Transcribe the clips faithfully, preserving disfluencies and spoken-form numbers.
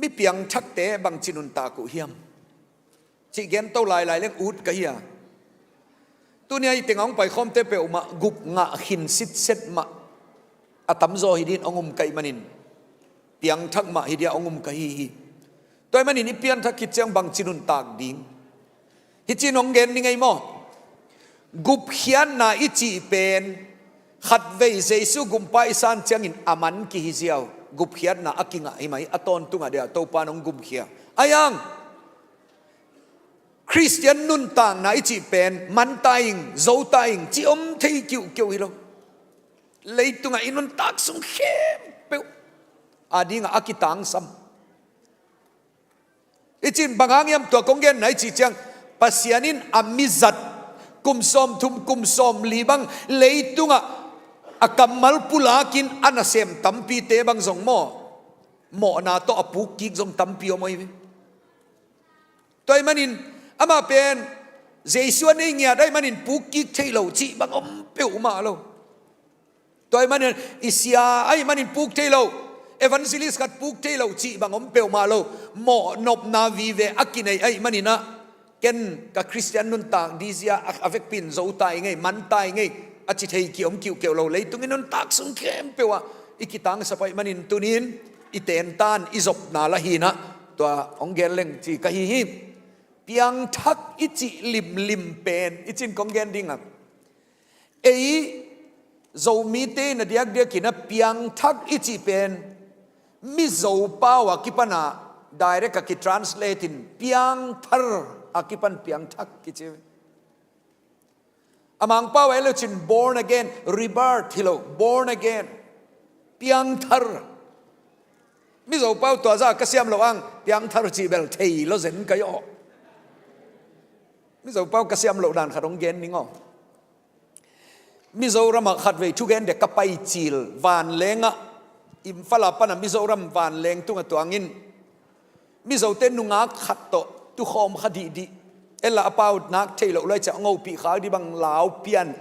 Mi piangthakte bangci nuntak uh hiam? Cih gento lailai leng ut ka hi a. Tuni a i tengah hong paikhawmte peuhmah gup ngah khin sitset mah a tamzaw hi dingin hong um ka hih manin, piangthak mah hi dingin hong um ka hi hi. Tua ahih manin i pianthak khit ciang bangci nuntak ding? Hih cin hong gen ning ei maw? Gupkhiatna i cih pen khatvei Jesu gumpa i san ciangin a man kihi ziau. Gupkhiatna a kingah hi mah hi, a tawntungah dia Topa in hong gumkhia. Ahi hang Khristian nuntakna i cih pen man ta ing, zo ta ing cih om thei kiuhkiuh hi lo. Leitungah i nuntak sung khempeuh a dingah a kitangsam. I cin bang hang hiam tua kong genna i cih ciang, Pasian in a mizat kum sawmthum kum sawmli bang leitungah a kammal pulakin a nasem tampite bang zong maw, mawhna tawh a pukkik zong tampi om ahi ve. Tua ahih manin amah pen Jesu a nei ngiat ahih manin pukkik thei lo cih bang om peuhmah lo. Tua ahih manin i sia ahih manin puk thei lo, evangelist khat puk thei lo cih bang om peuhmah lo. Mawhnopna vive a kinei ahih manin ah, ken ka Khristian nuntak dizia a, a vekpi in zo ta ing ei, man ta ing ei a ci thei kiom kiuhkeuh lo. Leitungin nuntak sung khempeuh ah i kitangsap ahih manin tunin i tentan i zopna la hi in ah, tua hong gen leng ci ka hi hi. Piangthak i cih limlim pen i cin kong gen ding a, ei Zomite in a diakdiakin a piangthak i cih pen Mizo pau a kipan a direct a kitranslate in piangthar a kipan piangthak kici. A Mangpau a ei lo cin born again, rebirth hi lo, born again, piangthar. Mizo pau tua zah ka siam lo hang piangthar cih bel thei lo zen ka hi aw. Mizo pau ka siam loh dan khat hong gen ning aw. Mizoram ah khatvei thugen dek ka pai cil vanleng ah, Imphal a pan a Mizoram vanleng tungah tuangin Mizote nungak khat tawh tukhawm kha dihdih. Ella a pau nak theih loh lai ciah hong hopih khak dih bang lau pian,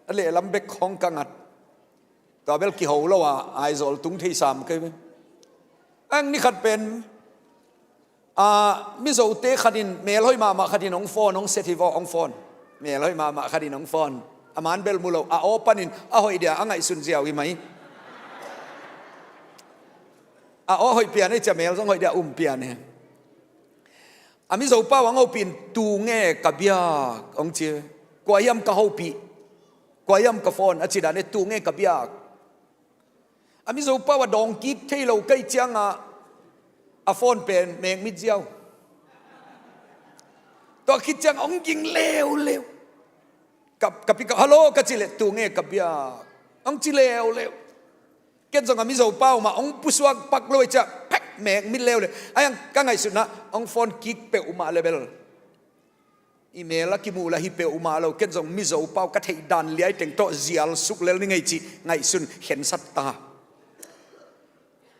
a lehlam bek khawng ka ngat. Tua bel kiho lo a Aizawl tung thei sam kei ve. Ang ni khat pen, a, Mizote khat in, melhoih mahmah khat in hong phone, hong set hi vaw, hong phone. Melhoih mahmah khat in hong phone. A man bel mu lo, a aw panin a hoih dia a ngaihsun ziau hi mai. A aw hoih pian ei cia, mel zong hoih dia um pian hi. A Mizo pau hong hopih in, tu nge ka biak hong ci. Kua hiam ka hopih, kua hiam ka phone a ci dan e, tu nge ka biak. A Mizo pau a dawng kik thei lo ka hih ciangah a phone pen mekmit ziau. Tua khit ciang hong ging leuleu. Ka, ka pick up, "Hello," ka cih leh, "Tu nge ka biak?" hong ci leuleu. Ken zong a Mizo pau mah hong pusuak pak lo i ciah, pek, mekmit leuleu. Ahi hang ka ngaihsutna hong phone kik peuhmah le bel i mel a kimuh lah hi peuhmah lo. Ken zong Mizo pau ka theih dan liai teng tawh zial suk lel ni ngei cih ngaihsun khensat ta.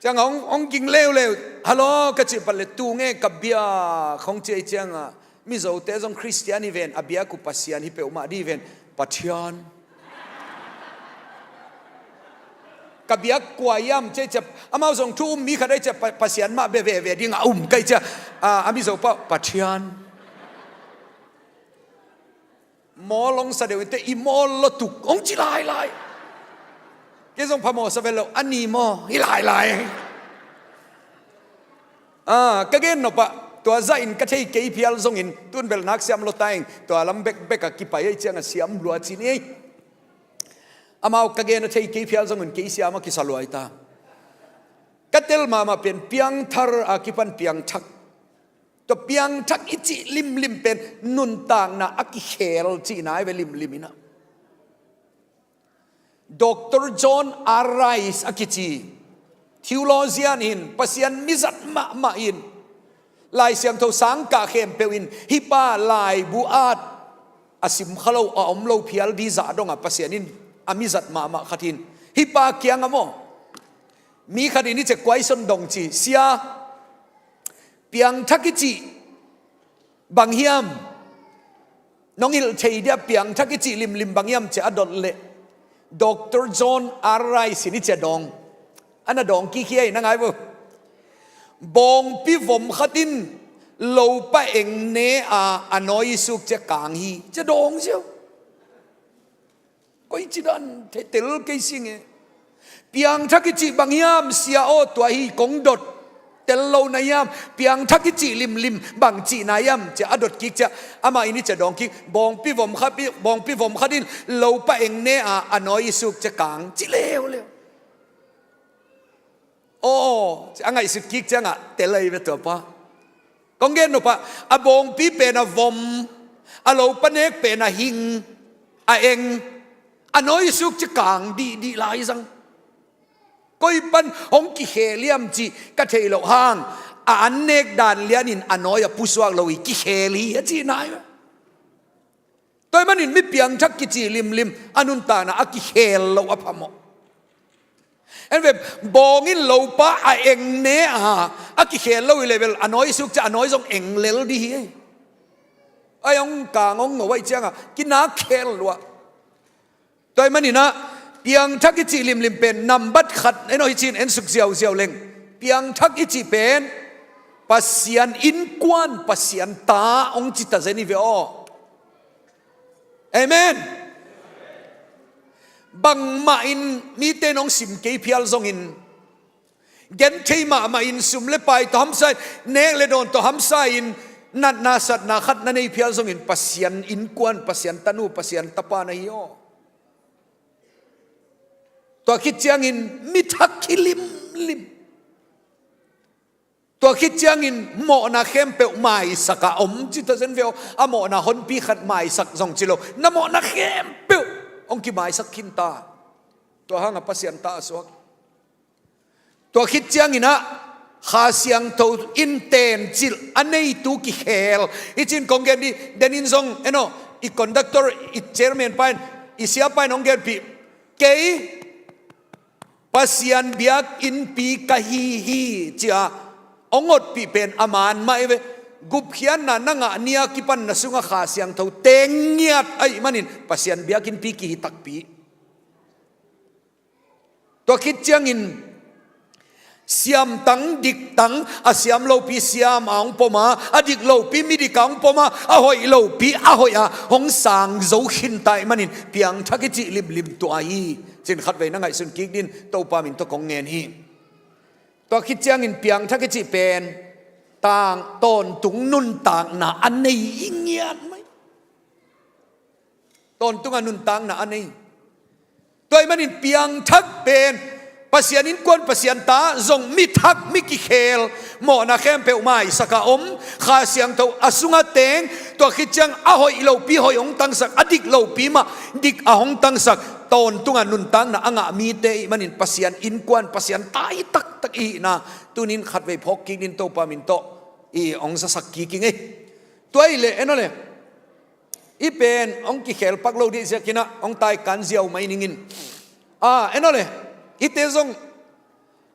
Ciang hong, hong ging leuleu, "Hello," ka cih pat le, "Tu nge ka biak?" hong ci ei ciangah, Mizote zong Khristian hi ven, a biak uh Pasian hi peuhmah dih ven, "Pathian." "Ka biak kua hiam?" ci ei ciah, amau zong thu um mi khat ei ciah, Pa-, Pasian mah bia veve ding a um ka hih ciah, a, a Mizo pau, "Pathian." Mawl hong sa deuh in teh, "I mawl lo tuk," hong ci lailai. Kei zong phamawh sa vet lo, "A ni maw, hi lailai." A, ka gen nopah, tua zah in ka thei kei phial zongin, tun bel nak siam lo ta ing, tua lam bekbek a kipai ei ciang a siam lua ci ni ei. Amau ka gen a thei kei phial zongin kei siam a kisa luai ta. Ka tel mahmah pen piangthar a kipan piangthak. Tua piangthak i cih limlim pen nuntakna a kikhel cihna hi ve, limlim in ah. Doctor John R. Rice a kici theologian in, Pasian mizat mahmah in, Lai Siangtho sangkah khempeuh in, hih pa laibu at a sim kha lo, a om lo phial dih zah dongah Pasian in a mizat mahmah khat in, hih pa kiangah maw, mi khat in hih ciah question dong ci, "Sia, piangthak i cih bang hiam? Nong hilh thei dia piangthak i cih limlim bang hiam?" ci a dot leh, Doctor John R. Rice in hih ciah dawng, a na dawng kikhia hi, na ngai vo. Bawngpi vom khat in lopa eng ne a, a nawi suk cia kang hi, cia dawng ziau. Koi ci dan thei tel kei sing e. Piangthak i cih bang hiam, sia aw, tua hi kong dot. Tel lo na hiam, piangthak i cih limlim bang cihna hiam, cia a dot kik cia. Amah in i cia dawng kik, bawngpi vom khat, bawngpi vom khat in lopa eng ne a, a nawi suk cia kang, ci leuleu. Aw, a ngaihsut kik ciangah tel ahi ve tua pa. Kong gen nop ah, a bawngpi pen a vom, a lopa nek pen a hing, a eng, a nawi suk cia kang dihdih lai zang. Koi pan hong kikhel hiam cih ka theih loh hang, a an nek dan lianin a nawi a pusuak lo hi, kikhel hi a cihna hi ve. Tua ahih manin mi piangthak kici limlim a nuntakna a kikhel lo a phamawh. En ve, bawng in lopa a eng ne a, a kikhel lo hi leh bel a nawi suk cia a nawi zong eng lel dih hi. Ai hong kang hong no ahih ciangah kinak khel lua. Tua ahih manin ah, piangthak i cih limlim pen nambat khat, en aw, hi cin en suk ziauziau leng. Piangthak i cih pen Pasian innkuan, Pasian ta hong ci ta zen hi ve aw. Amen. Bangmah in mite in hong sim kei phial zongin, genthei mahmah in sum le pai tawh hamsa in, nek le dawn tawh hamsa in, natna satna khat na nei phial zongin Pasian innkuan, Pasian tanu, Pasian tapa na hi aw. Tua khit ciangin mi thak hi limlim. Tua khit ciangin mawhna khempeuh maisak a om ci ta zen ve aw. A mawhna honpi khat maisak zong ci lo, na mawhna khempeuh hong kimaisak khin ta. Tua hangah Pasian ta a suak. Tua khit ciangin ah Kha Siangtho in tencilh a neitu kikhel. Hi cin kong gen dih, den in zong, en aw, i conductor, i chairman pa in, i sia pa in hong genpih. Kei Pasian biakinnpi ka hi hi, ci-a hong otpih pen a man mah hi ve. Gupkhiatna na ngah ni-a kipan na sungah Kha Siangtho teng ngiat ahih manin Pasian biakinnpi kihi takpi. Tua khit ciangin siamtang, diktang, a siam lopi siam a hong pom a, a dik lopi midik a hong pom a, a hoih lopi a hoih a hong sang zo khin ta ahih manin piangthak i cih limlim tua hi. Cin khatvei na ngaihsun kik dih in, Topa min tawh kong ngen hi. Tua khit ciangin piangthak i cih pen tang, tawntung nuntakna a nei hi ngiat mai. Tawntung a nuntakna a nei. Tua ahih manin piangthak pen Pasian innkuan, Pasian ta zong mi thak, mi kikhel, mawhna khempeuh maisak a om, Kha Siangtho a sungah teng, tua khit ciang a hoih lopi hoih hong tangsak, a dik lopi mah dik a hong tangsak, tawntung a nuntakna a ngah mite ahih manin Pasian innkuan, Pasian ta hi taktak i hihna tuni in khatvei phawk kik dih in, Topa min tawh i hong zasak kik ing ei. Tua ahih leh, en aw le, i pen hong kikhel pak lo dih ziakin ah hong taikan ziau mai ning in. Ah, en aw le, i te zong,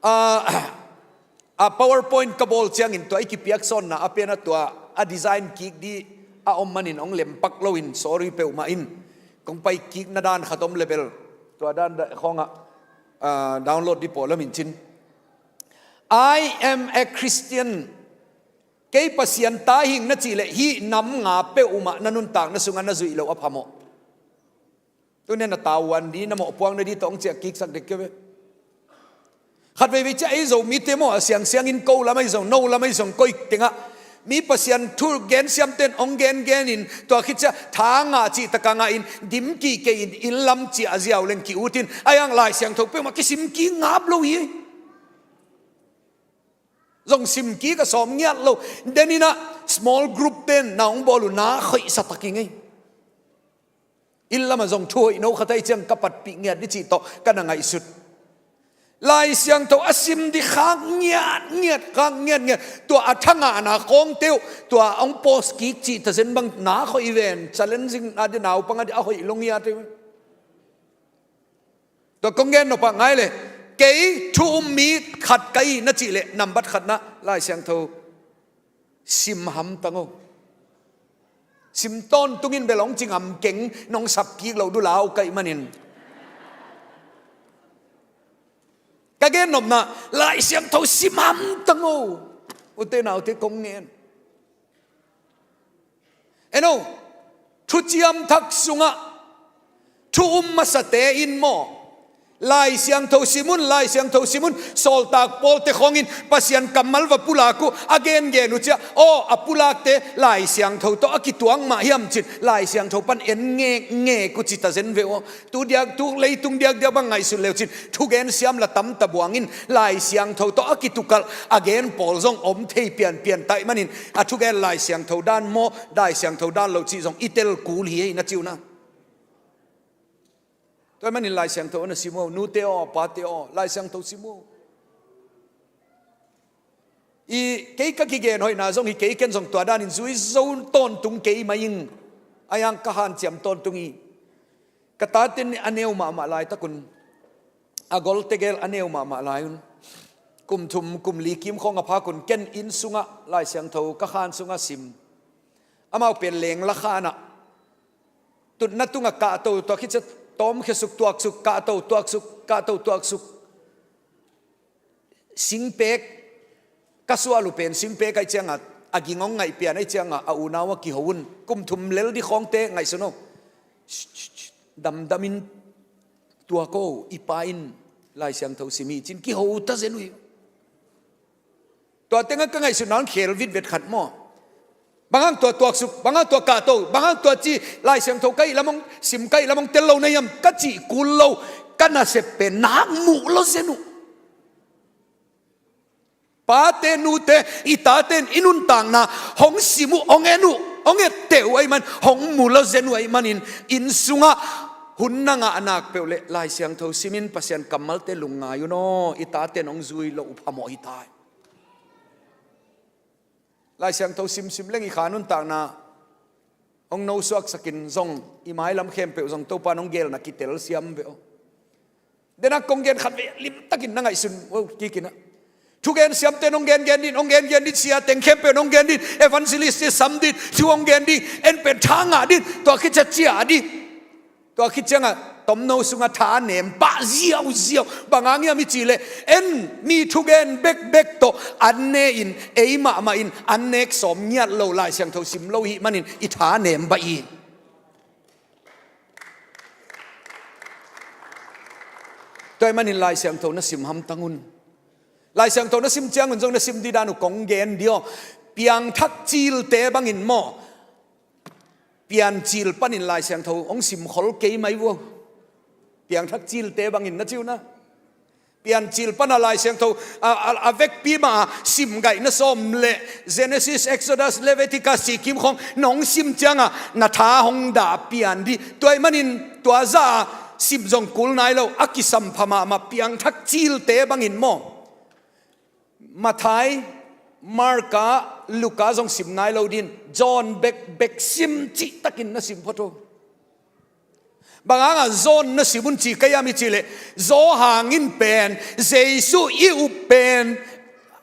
ah, ah, PowerPoint ka bawl ciangin tua i kipiak sawnna a pen a tua a design kik dih a om manin hong lem pak lo in, sorry peuhmah in. Kong pai kik na dan khat om le bel tua dan khawngah, ah, download dih pawh lam in cin. "I am a Christian." Kei Pasian ta hing na cih leh hih nam nga peuhmah na nuntakna sungah na zuih loh a phamawh. Tuni a na tavuan dih, na mawhpuakna dih tawh hong ciah kiksak dek kei ve. Khat veivei ciah ei Zomite maw, a siangsiang in ko lam ahi zong, no lam ahi zong, koi tengah mi Pasian thu gen siamten hong gengen in, tua khit ciah tha ngah cih taka ngah in, dim kihkei in, inn lam ciah a ziau leng ki-ut in, a iang Lai Siangtho peuhmah kisim kik ngap lo hi. Zong sim kik a sawm ngiat lo. Den in ah small group ten na hong bawl uh na khoihsa tak hi ngei. Inn lamah zong thu hoih no khat ahih ciang ka patpih ngiat dih cih tawh ka na ngaihsut. Lai Siangtho a sim dih khak ngiatngiat, khak ngiatngiat. Tua a thangahna khawngte uh tua hong post kik cih tazen bang na khoih ven, challenging a dih, naupang a dih a hoih lo ngiat hi. Tua kong gen nop ah ngai le, kei thu um mi khat ka hi na cih leh nambat khatna Lai Siangtho sim hamtang o. Sim tawntung in bel hong ci ngam keng, nong sap kik loh dulau ka hih manin. Ka gen nopna, Lai Siangtho sim hamtang o. Ute naute, kong ngen. Eno, thuciam thak sungah thu um masate in maw, Lai Siangtho sim un, Lai Siangtho sim un, sawltak pawlte khawngin Pasian kammal va pulak uh a gengen uh ciah, aw, a pulakte Lai Siangtho tawh a kituak mah hiam cin, Lai Siangtho pan en ngekngek uh ci ta zen ve aw. Tu diak, tu leitung diakdiak bang ngaihsun leucin thugen siam la tam ta buangin Lai Siangtho tawh a kitukalh a gen pawl zong om thei pianpian taih manin a thugen Lai Siangtho dan maw, Lai Siangtho dan lo cih zong i tel kul hi ei na ci uh na. Tua ahih manin Lai Siangtho na sim uh, nute aw, pate aw, Lai Siangtho sim uh. I kei ka kigen hoihna zong hi kei, ken zong tua danin zui zo tawntung kei mai ing. A iang ka hanciam tawntung hi. Ka taten a neu mahmah laitakun, a golte gel a neu mahmah lai un, kum thum kum li kim khawng a phakun ken inn sungah Lai Siangtho ka khan sungah sim. Amau pen lengla khanah tutna tungah kahto, tua khit ciah tawmkhia suk, tuaksuk, kahto, tuaksuk, kahto, tuaksuk. Singpek ka sual uh pen, singpek ahih ciangah a ging hong ngaih pian ahih ciangah a unau a kiho un. Kum thum lel dih khawngte ngaihsun aw. Damdamin tuak aw, i pa in Lai Siangtho sim hi cin kiho ta zen uh hi. Tua tengah ka ngaihsutna hong khel vitvet khat maw. Bang hang tua tuaksuk, bang hang tua kahto, bang hang tua ci, Lai Siangtho ka hih lam hong sim, ka hih lam hong tel lo na hiam ka cih kul lo, ka nasep pen nak muh lo zen uh. Pate nute, i taten i nuntakna hong sim uh, hong en uh, hong etteh uh ahih man hong mu lo zen uh ahih manin, inn sungah hun na ngah nak peuh leh Lai Siangtho simin Pasian kammalte lungngai un aw, i taten hong zui loh uh phamawh hi ta hi. Lai Siangtho simsim leng i kha nuntakna hong nosuaksakin zong i mailam khempeuh zong Topa in hong gelna kitel siam ve aw. Denak kong gen khat ve limtakin na ngaihsun aw, kikinah. Thugen siamte in hong gengen din, hong gengen din, sia teng khempeuh in hong gen din, evangelist te sam din, thu hong gen din, en pen tha ngah din, tua khit ciah ciah din. Tua khit ciangah tomno sungah tha nem pah ziauziau. Bang hang hiam i cih leh en mi thugen bekbek tawh an ne in, ei mahmah in an nek sawm ngiat lo, Lai Siangtho sim lo i hih manin i tha nem bah hi. Tua ahih manin Lai Siangtho na sim hamtang un. Lai Siangtho na sim ciangun zong na sim dih dan uh kong gen dih aw. Piangthak cilte bangin maw, Piancil panin Lai Siangtho hong simkhol kei mai uh aw. Piangthak cilte bangin na ci uh na. Piancil pana Lai Siangtho a, a, a vekpi mah a sim gaih na sawm leh Genesis, Exodus, Leviticus cih kim khawng nong sim ciangah na tha hong dah pian dih. Tua ahih manin tua zah a sim zong kul nai lo, a kisam pha mahmah, piangthak cilte bangin maw. Matthai, Marka, Luka zong sim nai lo din, John bekbek sim cihtakin na sim phot aw. Bang hangah John na sim un ci ka hiam i cih leh, Johan in pen Jesu i up pen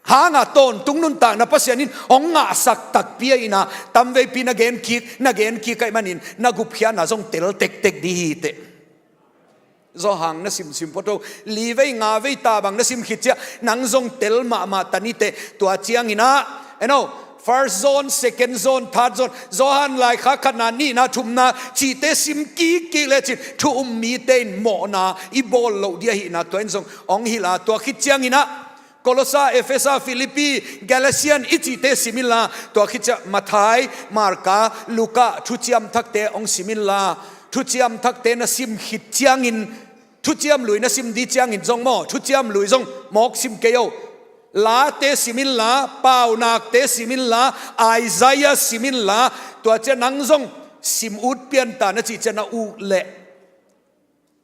hangah tawntung nuntakna Pasian in hong ngahsak takpi ahihna tamveipi na gen kik, na gen kik ahih manin na gupkhiatna zong tel tektek dih hi teh. Johan na simsim phot aw. Li vei nga vei ta bang na sim khit ciah nang zong tel mahmah ta ni teh. Tua ciangin ah, eno, First John, Second John, Third John, Johan laikhak khatna, nihna, thumna cihte sim kikkik lecin thu um mite in mawhna i bawl loh dih ahihna tua in zong hong hilh a, tua khit ciangin ah Kolosa, Efesa, Filipi, Galatian i cihte sim inla, tua khit ciah Matthai, Marka, Luka thuciam thakte hong sim inla, thuciam thakte na sim khit ciangin, thuciam lui na sim dih ciangin zong maw, thuciam lui zong mawk sim kei aw. Late sim inla, Paunakte sim inla, Isaiah sim inla, tua ciah nang zong sim ut pian ta na cih ciah na ut leh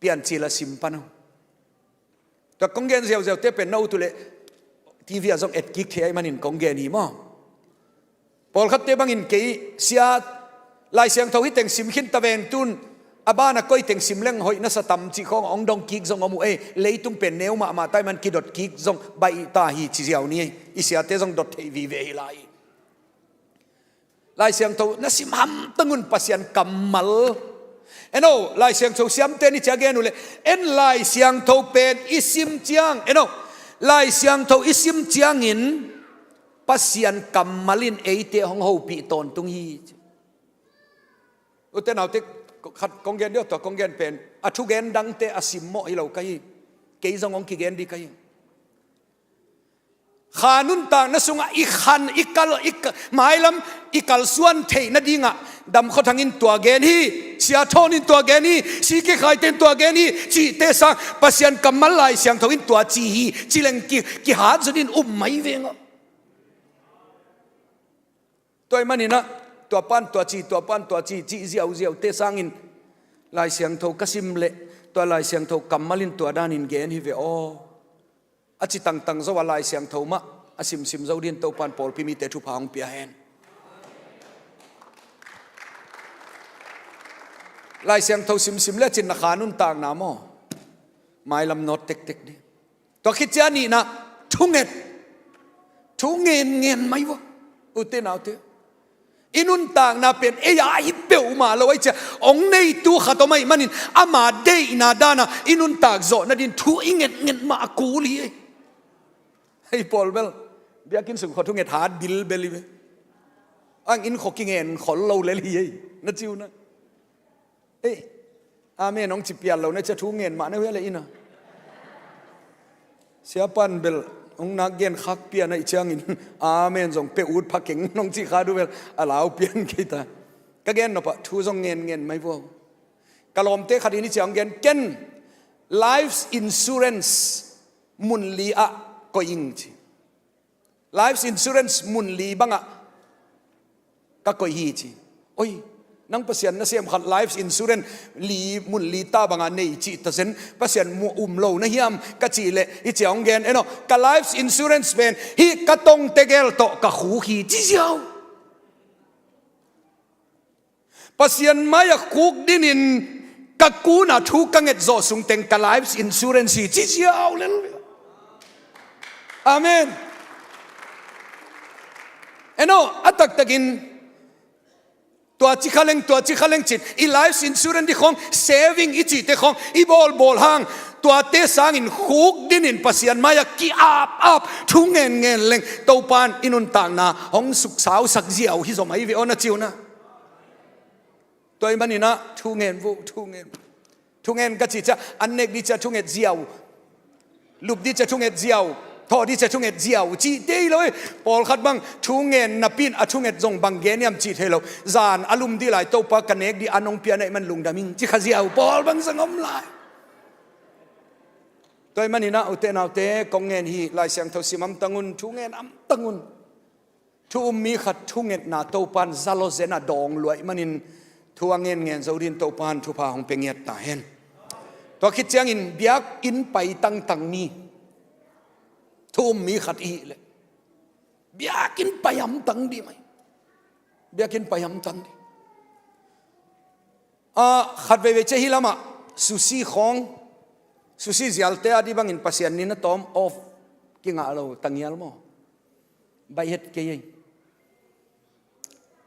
Piancil ah sim pan aw. Tua kong gen ziauziaute pen na ut uh leh T V ah zong etkik thei ahih manin kong gen hi maw. Pawlkhatte bangin kei sia, Lai Siangtho hih teng sim khin ta veng, tun a ban a koi teng sim leng hoih na sa tam cih khawng hong dong kik zong om uh ei. Leitung pen neu mahmah ta ahih man kidot kik zong baih ta hi ci ziau ni ei. I siate zong dot theih vive hi lai. Lai Siangtho na sim hamtang un, Pasian kammal. Eno, Lai Siangtho siamte ni cia gen uh leh, en Lai Siangtho pen i sim ciang, eno, Lai Siangtho i sim ciangin Pasian kammal in eite hong hopih tawntung hi. Ute naute, khat kong gen dih, tua kong gen pen a thugen dangte a simmawh hi lo ka hi. Kei zong hong kigen dih ka hi. Kha nuntakna sungah i khan, i kal, i ka-, mailam i kalsuan theih nadingah Dam Khaw Thang in tua gen hi, Sia Thawn in tua gen hi, C K Khai te in tua gen hi, cihte sang Pasian kammal Lai Siangtho in tua ci hi, ci leng ki, kihat zaw dih in um mai veng aw. Tua ahih manin ah, tua pan tua ci, tua pan tua ci, cih ziauziaute sangin Lai Siangtho ka sim leh, tua Lai Siangtho kammal in tua danin gen hi ve aw. A ci tangtang zo a Lai Siangtho mah a simsim zo dih in Topan pawlpi mite thupha hong pia hen. Lai Siangtho simsim le a cin na kha nuntakna maw, mailam nawt tektek dih. Tua khit ciang a nihna, thunget. Thu ngenngen mai vua, ute naute. I nuntakna pen ei a hi peuhmah lo ahih ciang, hong neitu khat om ahih manin ama deihna dana i nuntak zawh nadin thu i ngetnget mah a kul hi ei. Hei pawl bel, biakinn sung khua thunget hat bilbel hi ve. Ang inn khua kingen khol lo lel hi ei, na ci uh na. Ei, amen hong ci pial lo na cia, thu ngen mah na uh hia le inn a. Siapan bel hong nak gen khak pian ahih ciangin amen zong pia ut pha keng nong cih kha duh bel a lau pian kei ta. Ka gen nopah thu zong ngenngen mai vua. Ka lawmte khat in hih ciang hong gen, ken life insurance mun li ah koih ing ci. Life insurance mun li bangah ka koih hi ci. Oi, nang Pasian nasem khat life insurance li mun li ta bangah nei cih ta zen, Pasian muh um lo na hiam ka cih leh hih ciang hong gen, eno, ka life insurance pen hih ka tongte gel tawh ka khuk hi ci ziau. Pasian mai-ah khuk dinin ka kunah thu ka nget zawh sungteng ka life insurance hi ci ziau lel. Amen. Eno, a taktakin tua ci kha leng, tua ci kha leng cin, i life insurance dih khawng, saving i cihte khawng i bawlbawl hang, tuate sangin khuk dinin Pasian mai-ah ki-apap thu ngenngen leng Topan i nuntakna hong suksausak ziau hi zaw mai ve aw, na ci uh na. Tua ahih manin ah thu ngen vua, thu ngen. Thu ngen ka cih ciang an nek dih ciang thunget ziau, lup dih ciang thunget ziau, thawh dih ciang thunget ziau cihte hi lo hi. Pawlkhat bang thu ngen napi in a thunget zong bang gen hiam cih thei lo. Zan a lum dih lai, Topa ka nek dih an hong pia na hih man lungdam ing ci kha ziau pawl bang zong om lai. Tua ahih manin ah ute naute, kong ngen hi, Lai Siangtho sim hamtang un, thu ngen hamtang un. Thu um mi khat thungetna Topan zalawzen a dawng lua ahih manin thu a ngenngen zo dih in Topan thupha hong pia ngiat ta hen. Tua khit ciangin biakinn pai tangtang mi, thu um mi khat i hih leh biakinn pai hamtang dih mai. Biakinn pai hamtang dih. Ah, khat veivei ciang hih lamah sushi khawng, sushi zialte a dih bangin Pasian ni na tawm off kingah lo, tangial maw? Baih het kei ei.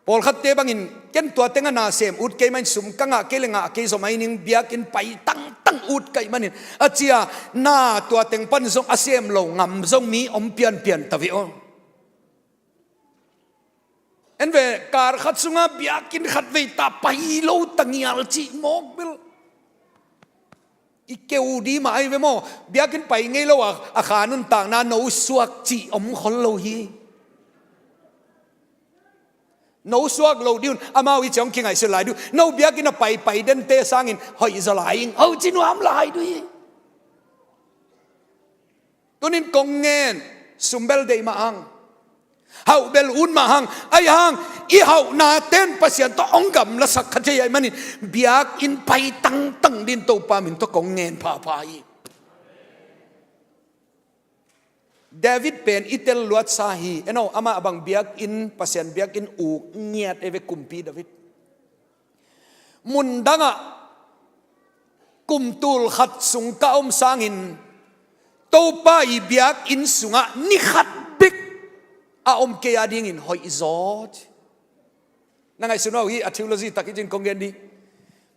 Pawlkhatte bangin ken tua tengah na sem ut kei mah in, sum ka ngah kei leh ngah kei zaw mai ning, biakinn pai tangtang ut ka hih manin a cia, na tua teng pan zong a sem lo ngam zong mi om pianpian ta ve aw. En ve, kar khat sungah biakinn khat vei ta pai lo, tangial cih mawk bel. I keu dih mah ahi ve maw? Biakinn pai ngei lo a, a kha nuntakna no suak cih om khol lo hi. No suak lo dih un, amau i ciang kingaihsut lai dih uh. No biakinn a paipai dente sangin hoih zaw lai ing, hoih ci nuam lai dih uh hi. Tunin kong ngen, sum bel deih mah hang, hauh bel ut mah hang, ahi hang i hauhna ten Pasian tawh hong gamlasak kha thei ahih manin biakinn pai tangtang dih in Topa min tawh kong ngen phapha hi. David pen i tel luatsa hi. Eno, amah bang biakinn, Pasian biakinn uk ngiat ei ve, kumpi David. Mundangah kum tul khat sung ka om sangin Topa i biakinn sungah ni khat bek a om kei a dingin hoih zaw ci. Na ngaihsun uh hi, a theology tak hi cin kong gen dih.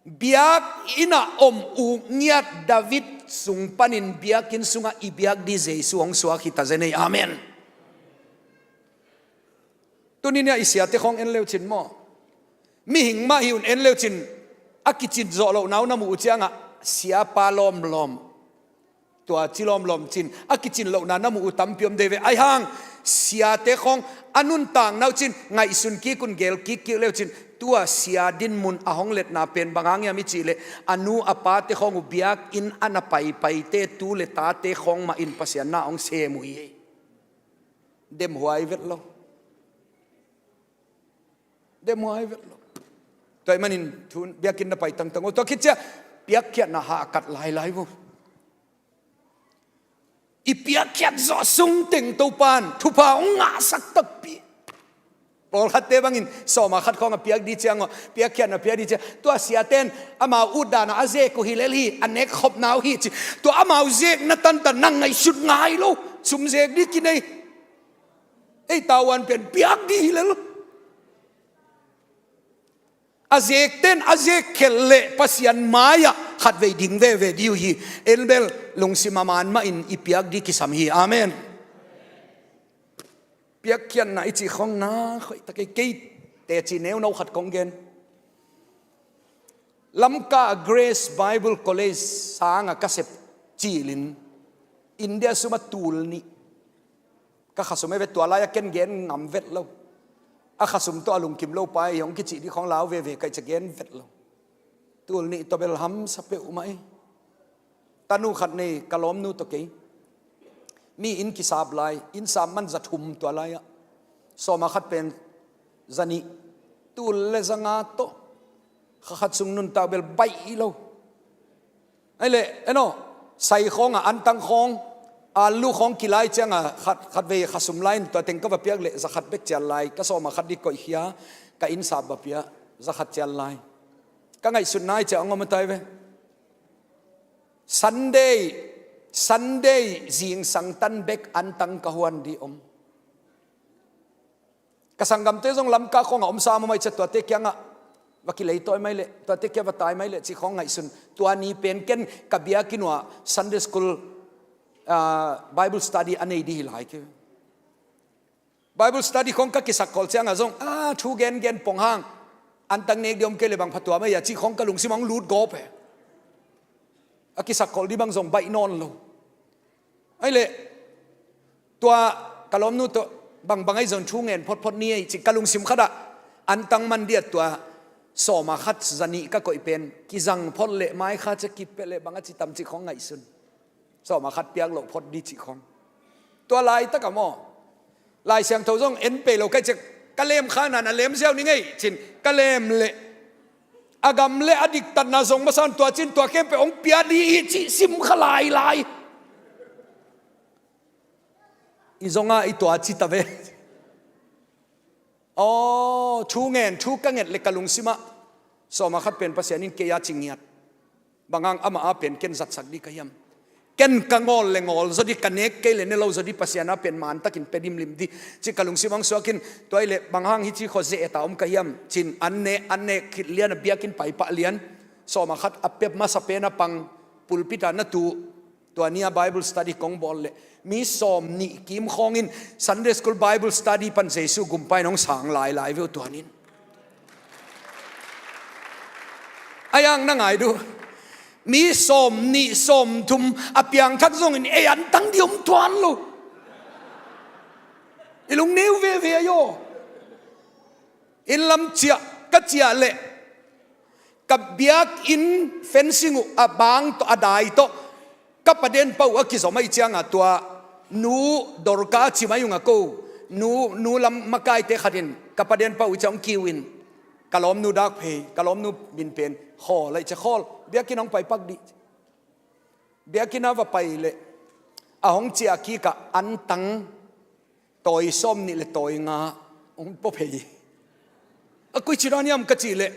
Biakinn ah om uk ngiat David sung panin biakinn sungah i biak dih Jesu hong suak hi ta zen ei. Amen. Tuni-in ah i siate khawng en leucin maw, mihing mah hi un en leucin, a kicin zawh lohna uh na muh uh ciangah siapa lawmlawm, tua ci lawmlawm cin, a kicin lohna na muh uh tampi om dei ve. Aihang siate khawng a nuntakna uh cin ngaihsun kik un, gel kikkik leucin, tua sia dinmun a hong letna pen bang hang hiam i cih leh, a nu a pate khawng uh biakinn a na paipaite tu le tate khawng mah in Pasian na hong sem uh hi. Demhuai vet lo. Demhuai vet lo. Tua ahih manin thu biakinn na pai tangtang uh, tua khit ciang piakkhiatna hahkat lailai uh. I piakkhiat zawh sung teng Topa'n thupha hong ngahsak takpi. Pawlkhatte bangin sawma khat khawng a piak ding ciang uh, piakkhiatna piak ding ciang, tua siate'n amau utdan a a zek uh hi lel hi, a nek khopna uh hi ci. Tua amau zekna tantan na ngaihsut ngai lo, sum zek ding kinei. Ei tavuan pen piak ding hi lel. A zekte'n a zek khelh leh Pasian mai-ah khatvei ding veve ding uh hi. En bel lungsim a man mahin i piak ding kisam hi. Amen. Piakkhiatna i cih khawng na khoih ta kei, kei teci neuno khat kong gen. Lamka Grace Bible College sangah ka sep cilin India sum a tul nih ka khasum ei ve. Tua lai-ah ken gen ngam vet lo. A khasum tawh a lungkim lo pa ei hong kicih ding khawng lau veve ka hih ciang gen vet lo. Tul nih tawh bel hamsa peuhmah ei. Tanu khat nei, ka lawmnu tawh kei. Mi inn kisap lai, inn sap man za thum tua lai-ah. Sawma khat pen za nih, tul le za nga tawh. Kha khat sung nuntak bel baih lo. Ahih leh, eno, sai khawng a, antang khawng, alu khawng kilai ciang a, khat, khatvei khasum lai in tua teng ka va piak leh za khat bek cial lai, ka sawma khat ding koihkhia, ka inn sap va pia, za khat cial lai. Ka ngaihsutna i ciang hong om a tai ve. Sunday, Sunday zingsang tan bek antang ka huan ding om. Ka sanggamte zong Lamka khawngah om sam a, mai ciang tuate kiangah va kileitawi mai leh, tuate kiang va tai mai leh cih khawng ngaihsun. Tua ni pen ken ka biakinn uah Sunday school, ah, Bible study a nei ding hi lai kei. Bible study khawng ka kisak khol ciangah zong, ah, thu gengen pong hang, antang nek ding om kei leh bang phatua mai a cih khawng ka lungsim hong lut gawp e. A kisak khol ding bang zong baih nawn lo. Ahih leh tua ka lawmnu tawh bangbang ahi zong thu ngen photphot ni ei cih ka lungsim khatah antang man ding a tua sawma khat za nih ka koih pen kizang phot leh mai kha ciang kipia leh bang a ci tam cih khawng ngaihsun. Sawma khat piak loh phot ding cih khawng. Tua laitakah maw, Lai Siangtho zong en pei lo ka hih ciang ka lem kha na na lem ziau ning ei cin ka lem leh a gam le a diktatna zong masa un tua cin tua khempeuh hong pia ding hi cih sim kha lailai. I zong a i tua ci ta ve. Aw, thu ngen, thu ka nget leh ka lungsimah sawma khat pen Pasian in kei a ci ngiat. Bang hang amah a pen ken zatsak ding ka hiam? Ken ka ngawl le ngawl zaw ding, ka nek kei le ne lo zaw ding, Pasian a pen mantakin pia limlim ding cih ka lungsim hong suak in, tua ahih leh bang hang hih ci khua zeh ta om ka hiam cin an ne, an ne khit lian a biakinn paipah lian. Sawma khat a pia masa pen a pang pulpit ah na tu. Tua ni a Bible study kong bawl leh mi sawm nih kim khawng in Sunday school Bible study pan Jesu gumpa in hong sang lailai ve uh tua ni in. A yang na ngai duh. Mi sawm nih sawm thum a piangthak zongin ei antang ding om tuan lo. I lungneu veve ahi aw. Inn lam ciah ka ciah leh ka biakinn fencing uh a bang tawh a dai tawh ka paden pau a kizom ahih ciangah tua nu Dorka ci mai ung a ko, nu, nu lam makaite khat in ka paden pau i ciang kiu in ka lawmnu dak phei, ka lawmnu min pen Khawl ahih ciang Khawl biakinn hong pai pak dih. Biakinn a va pai leh a hong ciah kik ah antang tawi sawm nih le tawi nga hong pua phei. A koi ci dan hiam ka cih leh,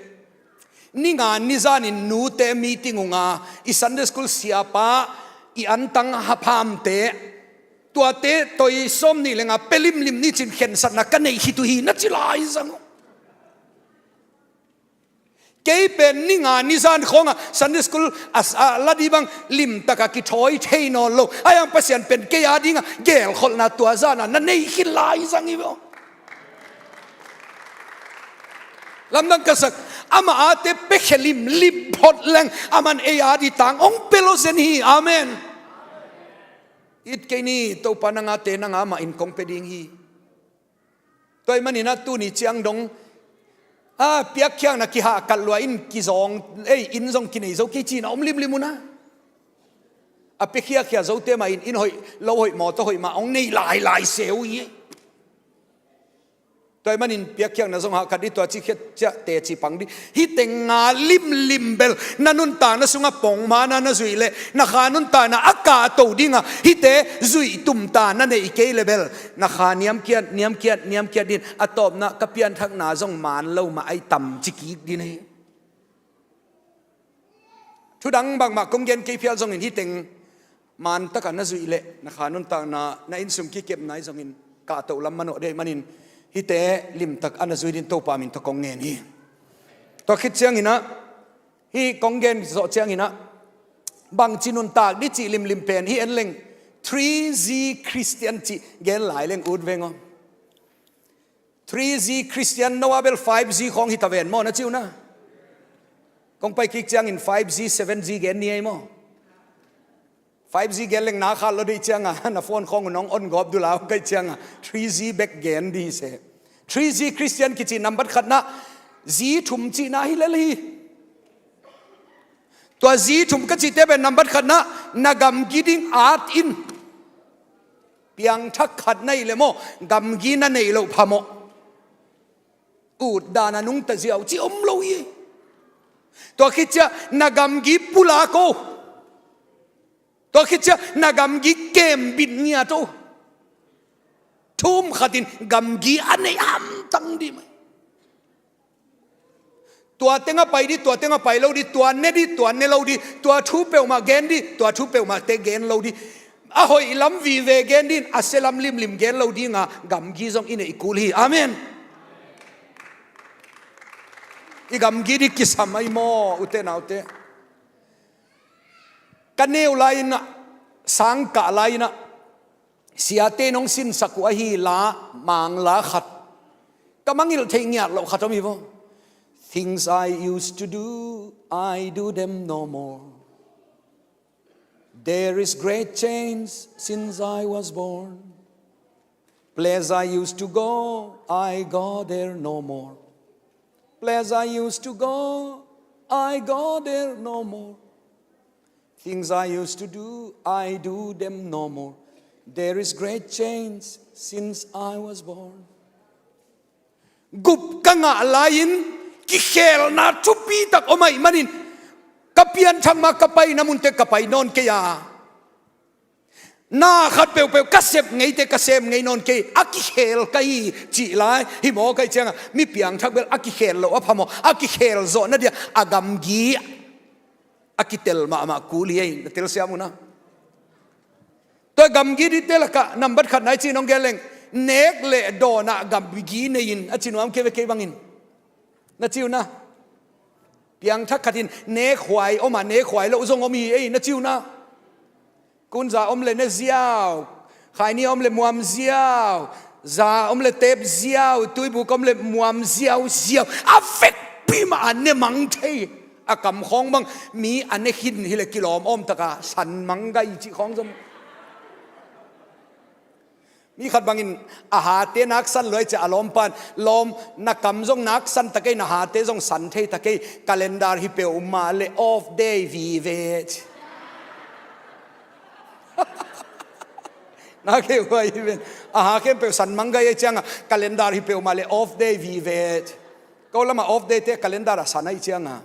ni nga ni zanin nute meeting uh nga, i Sunday school siapa, i antang haphamte, tuate tawi sawm nih le nga pia limlim ni cin khensatna ka neih khit uh hi na ci lai zang uh. Kei pen ni nga ni zan khawngah Sunday school a, a la ding bang limtakah kithawi thei nawn lo. Ahi hang Pasian pen kei a dingah gelkholhna tua zanah na nei khit lai zang hi ve aw. Lamdang ka sak, amah ate piakhia limlim phot leng, aman ei a ding tang hong pia lo zen hi. Amen. It kei ni, Topa nang ate nang amah in kong pia ding hi. Tua ahih manin ah tuni ciang dong, a, piakkhiatna kihahkat lua in kizawng, ei, inn zong kinei zo kei cihna om limlim un ah. A piakhia zote mah in, inn hoih, lo hoih, mawtaw hoih mah hong nei lailai se uh hi. Tua ahih manin piakkhiatna zong hahkat dih, tua ci khiat ciah teci pang dih. Hih teng nga limlim bel na nuntakna sungah pongman a na zuih leh, na kha nuntakna a kahto ding a, hihte zuih tumta na neih kei leh bel, na kha niamkiat, niamkiat, niamkiat ding, a tawpna ka pianthakna zong man lo mah ahi tam ci kik ding hi. Thudang bangmah kong gen kei phial zongin hih teng man takin na zuih leh, na kha nuntakna, na innsung kikepna ahi zongin kahto lam manawh ding ahih manin, hihte limtakin na zuih ding Topa min tawh kong ngen hi. Tua khit ciangin ah, hih kong gen zawh ciangin ah, bangci nuntak ding cih limlim pen hih en leng, three G Christian cih gen lai leng ut veng aw. Three G Christian, no a bel five G khawng hi ta ven maw, na ci uh na. Kong pai kik ciangin five G, seven G gen ni ei maw. Five G gen leng na khal lo dih cianga, na phone khawng uh nong on gawp dul a, kei cianga three G bek gen dih se. Three G Christian kici nambat khatna, G thum cihna hi lel hi. Tua G thum ka cihte pen nambat khatna, na gamgi ding at in. Piangthak khat na hih leh maw, gamgi na neih loh phamawh. Ut dan a nungta ziau cih om lo hi. Tua khit ciah na gamgi pulak o. Tua khit ciah na gamgi kembit ngiat o. Thu um khatin gamgi a nei hamtang dih mai. Tua tengah pai dih, tua tengah pai lo dih, tua ne dih, tua ne lo dih, tua thu peuhmah gen dih, tua thu peuhmahte gen lo dih. A hoih lam vive gen dih, a sia lam limlim gen lo dinga gamgi zong i neih kul hi. Amen. I gamgi dih kisam ahi maw, ute naute. Ka neu lai-in ah, sangkah lai-in ah, siate in hong sinsak uh ahi la, Mangla khat. Ka mangngilh theih ngiat loh khat om hi vaw. Things I used to do, I do them no more. There is great change since I was born. Place I used to go, I go there no more. Place I used to go, I go there no more. Things I used to do, I do them no more. There is great change since I was born. Gup ka ngah lai-in kikhelna thupi tak om ahih manin, ka pianthak ma ka paina munte ka pai nawn kei a. Na khat peuhpeuh ka sep ngeite, ka sem ngei nawn kei, a kikhel ka hi cih lai hi maw, ka hih cianga mi piangthak bel a kikhel loh a phamawh, a kikhel zawh na dia a gamgi a kitel mahmah kul hi ei, na telsiam uh na. Tua gamgi dihte lakah nambat khatna i cih nong gen leng, nek le dawnah gamgi nei in, a ci nuam kei ve kei bangin. Na ci uh na. Piangthak khatin nekhuai om a, nekhuai loh zong om hi ei, na ci uh na. Kunza om le ne ziau, khaini om le muam ziau, za om le tep ziau, tuibuk om le muam ziau ziau. A vekpi mah a ne mang thei. A kam khawng bang mi a ne khin hi le kilawm awm taka san mang gai cih khawng zong. Mi khat bangin a hate naksan luai ciah a lawmpan, lawm, na kam zong naksan ta kei, na hate zong san thei ta kei, calendar hi peuhmah le off day vive ci. Na kei huai hi ven. A ha khempeuh san mang gai ei cianga calendar hi peuhmah le off day vive ci. Ko lama off day te calendar a san ahi cianga.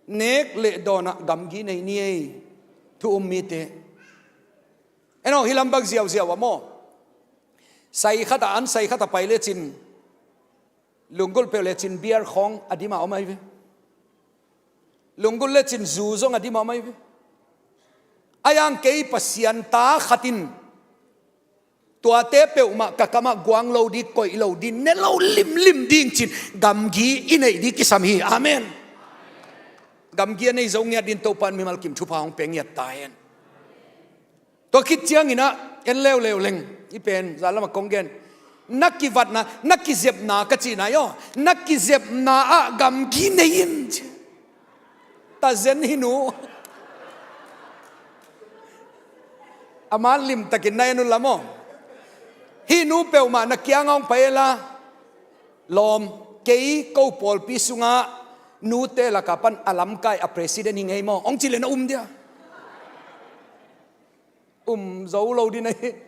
Nek le dawnah gamgi nei ni ei, thu um mite. Eno, hi lam bang ziauziau a maw. Sai khat a an, sai khat a pai lecin, lunggulh peuh lecin beer khawng a dim a om ahi ve. Lunggulh lecin zu zong a dim a om ahi ve. A yang kei Pasian ta khatin, tuate peuhmah ka kamah guang lo ding, koih lo ding, ne lo limlim ding cin gamgi i neih ding kisam hi. Amen. Gamgi a nei zo ngiat ding Topa in mimal kim thupha hong pia ngiat ta hen. Tua khit cianginah en leuleu leng, i pen zan lamah kong gen. Na kivatna, na kizepna ka cihna i aw, na kizepna ah gamgi nei in ci. Tazen hi nu. Ama limtakin na en un la maw. Hi nu peuhmah na kianga hong pai la. Lawm, kei ko pawlpi sungah nute lakah pan a lamkai a president hi ngei maw, hong ci le na um dia. Um zo lo din ahi.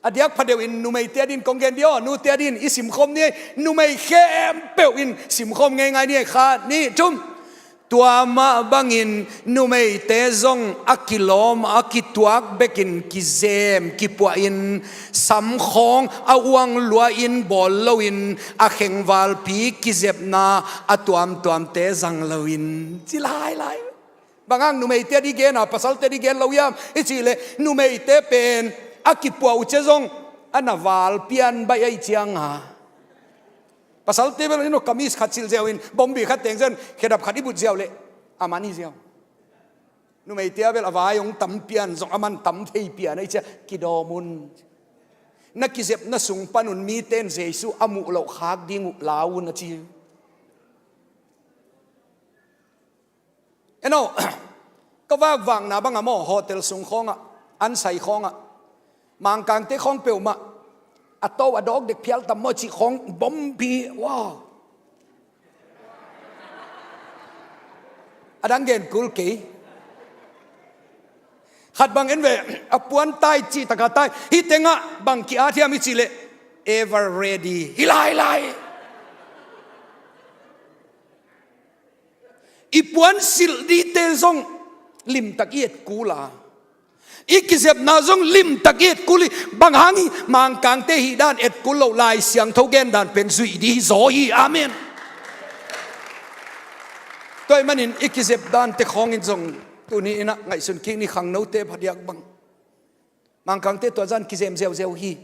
A diak phadeuh in numeite a din kong gen dia aw, nute a din i simkhawm ni ahi. Numei khempeuh in simkhawm ngeingai ni ahi. Khat, nih, thum. Tua mah bangin numeite zong a kilawm a kituak bekin kizem kipuahin samkhawng a uang lua-in bawl loin a khengvalpi kizepna a tuamtuamte zang loin ci lailai. Bang hang numeite a di gen a, pasalte a di gen lo hiam i cih leh numeite pen a kipuah uh ciang zong a na val pian baih ahih cianga. Pasalte bel ino kamis khat silh ziau in, bombi khat teng ziau in, khedap khat i but ziau leh a man hi ziau. Numeite a bel a vai hong tam pian zong a man tam thei pian ahih ciang kidawm un. Na kizepna sung panun mite in Jesu a muh loh khak ding uh lau un a ci. Eno, ka vakvakna bangah maw, hotel sung khawngah, ansai khawngah, Mangkangte khawng peuhmah a to a dawk dek phial tam maw cih khawng bombi, wow. A dang gen kul kei. Khat bang en ve, a puan tai cih taka tai, hih tengah bang ki-at hiam i cih leh ever ready hi lailai. I puan silh dite zong limtak i et kul a, i kizepna zong limtak i et kul hi. Bang hang hi? Mangkangte hih dan et kul loh, Lai Siangtho gen dan pen zuih dih hi zaw hi. Amen. Tua ahih manin i kizep dante khawngin zong tuni innah ngaihsun kik ni, khangnote phadiak bang. Mangkangte tua zan kizem ziauziau hi.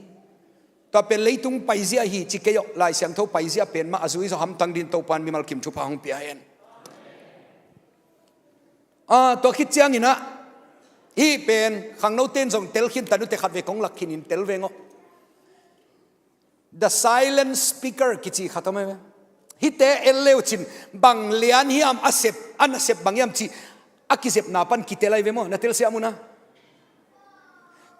Tua pen leitung paizia hi ci kei awh, Lai Siangtho paizia pen mah a zui zaw hamtang din Topan mimal kim thupha hong pia hen. Ah, tua khit cianginah hih pen khangnote in zong tel khin ta nute, khat ve kong lak khinin tel veng aw. The silent speaker kici khat om ahi ve. Hihte en leucin bang lian hiam a sep, a nasep bang hiam cih a kizepna pan kitel ahi ve maw, na telsiam un a.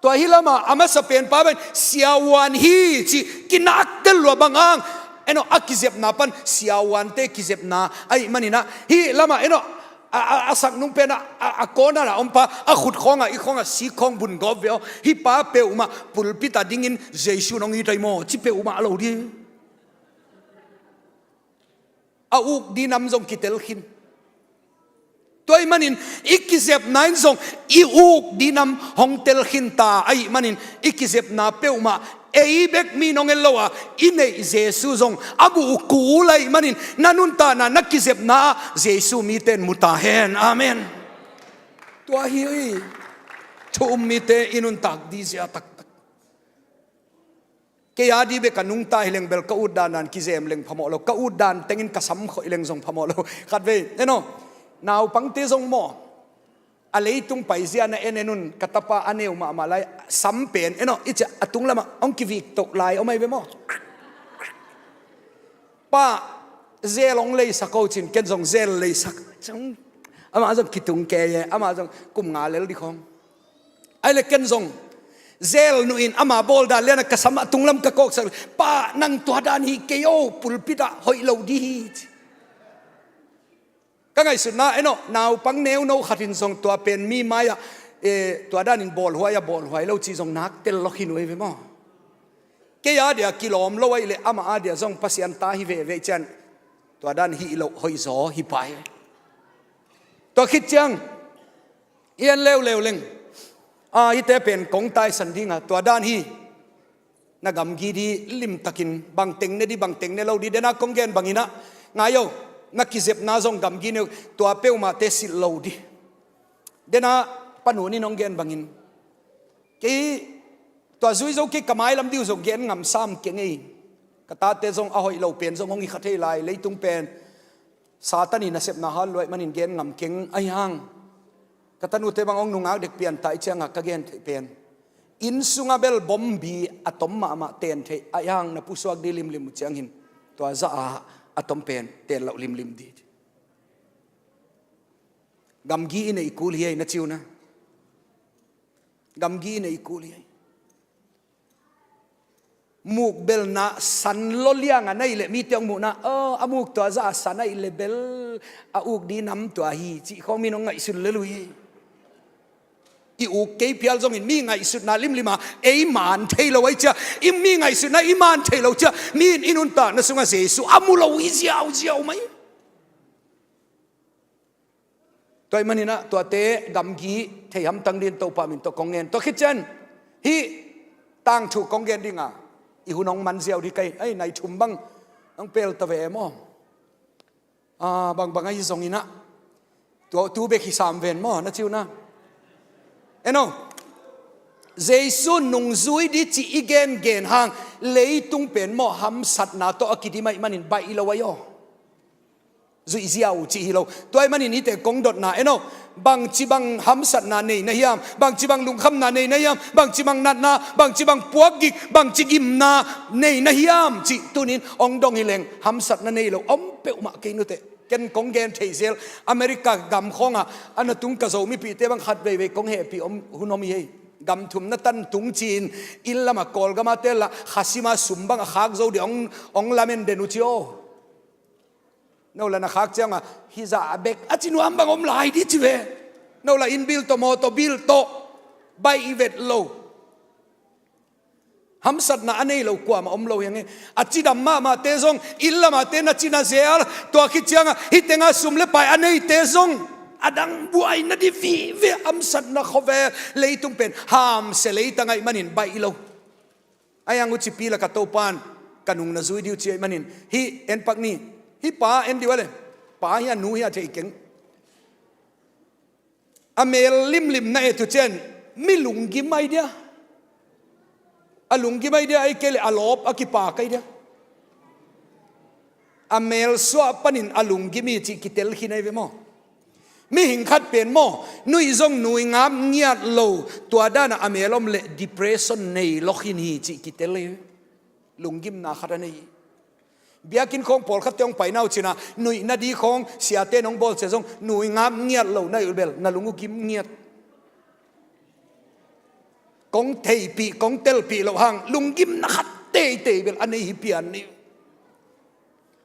Tua hi lamah a masa penpa pen siavuan hi cih kinak tel lua bang hang. Eno, a kizepna pan siavuante kizepna ahih maninah hih lamah eno, a, a, a sak nung penah a, a corner a ompa a khut khawngah, i khawngah sik khawng bun gawp ve aw. Hih pa peuhmah pulpit a dingin Jesu nong it ahi maw ci peuhmah a lo dih. A uk dinam zong kitel khin. Tua ahih manin i kizepna in zong i uk dinam hong tel khin ta ahih manin i kizepna peuhmah ei bek mi nong en lo a, i neih Jesu zong a muh uh kul ahih manin na nuntakna, na kizepna ah Jesu mite in mu ta hen. Amen. Tua hi thu um mite i nuntak dizia taktak. Kei a di bek ka nungta hi leng bel ka ut dandan kizem leng phamawh lo, ka ut dan tengin ka sam khoih leng zong phamawh lo. Khatvei eno, naupangte zong maw, a leitung paizia na en en un, ka tapa a neu mahmah lai, sam pen eno, i ciah a tung lamah hong kivik toh lai om ahi ve maw. Pa, zel hong leisak o cin, ken zong zel leisak. Amah zong kitung kei e, amah zong kum nga lel dih khawng. Ahih leh ken zong zel nuh in ama bawl dan lianah ka sam a tunglam ka kawksak leh, pa, nang tua dan hi kei o, pulpit ah hoih lo dih hi ci. Ka ngaihsutna eno, naupang neuno khat in zong tua pen mi mai-ah, eh, tua danin bawlhuai a bawlhuai lo ci zong nak tel lawk hi nuai ve maw. Kei a dia kilawm lo ahih leh amah a dia zong Pasian ta hi veve cian tua dan hih loh hoih zaw hi pai. Tua khit ciang i en leuleu leng, a, hihte pen kong taisan dinga tua dan hi. Na gamgi dih limtakin, bangteng ne dih, bangteng ne lo dih, dena kong gen banginah ngai o, na kizepna zong gamgi ne uh, tua peuhmahte silh lo dih. Dena panun in hong gen bangin, kei tua zui zo kei, ka mailam dih uh zong gen ngam sam keng ei. Ka tate zong a hoih lo pen zong hong hi kha thei lai, leitung pen Satan in nasepna hal luaih manin gen ngam keng ahi hang. Ka tanute bang hong nungak dek pian ta i cianga ka gen theih pen, Inn sungah bel bombi a tom mahmah ten theih a, i hang na pusuak dih limlim uh ciangin tua zah a a tom pen ten loh limlim dih. Gamgi i neih kul hi ei, na ci uh na. Gamgi i neih kul hi ei. Muk belna san lo liang a na hih leh mite hong muhna, "Oh, a muk tua zah a san ahih leh bel a uk dih nam tua hi," cih khawng min hong ngaihsun lel uh hi. I uk kei phial zongin mi ngaihsutna limlim a ei man thei lo ahih ciang, i mi ngaihsutna i man thei lo ciang, mi in i nuntakna sungah Jesu a mu lo hi ziauziau mai. Tua ahih manin ah tuate gamgi thei hamtang dingin Topa min tawh kong ngen. Tua khit ciang hih tangthu kong gen ding a, i hun hong man ziau dih ka hi. Ai, nai thum bang hong pel ta ve maw? Ah, bangbang ahi zongin ah, tua tu bek hi sam ven maw, na ci uh na. En aw, Jesu nungzui dih cih i gengen hang, leitung pen maw, hamsatna tawh a kidim ahih manin baih lo ahi aw. Zuih ziau cih hi lo. Tua ahih manin hihte kong dotna, en aw, bangci bang hamsatna nei na hiam, bangci bang lungkhamna nei na hiam, bangci bang natna, bangci bang puakgik, bangci gimna nei na hiam cih tuni-in hong dong hi leng, hamsatna nei lo om peuhmah kei nuteh. Ken kong gen theih zel, America gam khawngah a na tung ka Zomipihte bang khat veivei kong hehpih om, hun om hi ei. Gam thum na tan tung ci-in, inn lamah Kawlgam a tel lah, khasima sum bang a khak zo dih hong, hong lamen den uh ci aw. No lah na khak ciangah, "Hih zah a bek a ci nuam bang om lai dih," ci ve. No lah inn bill tawh, mawtaw bill tawh baih i vet lo. Hamsatna a nei lo kuamah om lo hi hang e. A cidam mahmahte zong, inn lamahte na cina zel, tua khit ciangah hih tengah sum le pai a neite zong, a dang buaina dih vive, hamsatna khawvel, leitung pen hamsia leitang ahih manin baih lo. Ahi hang uh cipi lak a Topa'n ka nung na zui dih uh ci ahih manin, hih en pak ni, hih pa en dih uh a le, pa hia nu hia thei keng. A mel limlim na et uh ciang, mi lunggim ahi dia. A lunggim ahi dia, ahih kei leh a lawp a kipak ahi dia. A mel suah panin a lunggim hi cih kitel khin ahi ve maw. Mihing khat pen maw, nuih zong nui ngap ngiat lo, tua danah a mel om leh depression nei lawk khin hi cih kitel hi. Lunggimna khat a nei hi. Biakinn khawng pawlkhatte hong paina uh cin a, nuihna dih khawng siate in hong bawl ciang zong nui ngap ngiat lo na hih uh bel, na lung uh gim ngiat. Kong theihpih, kong telpih loh hang, lunggimna khat teitei bel a nei hi pian ni.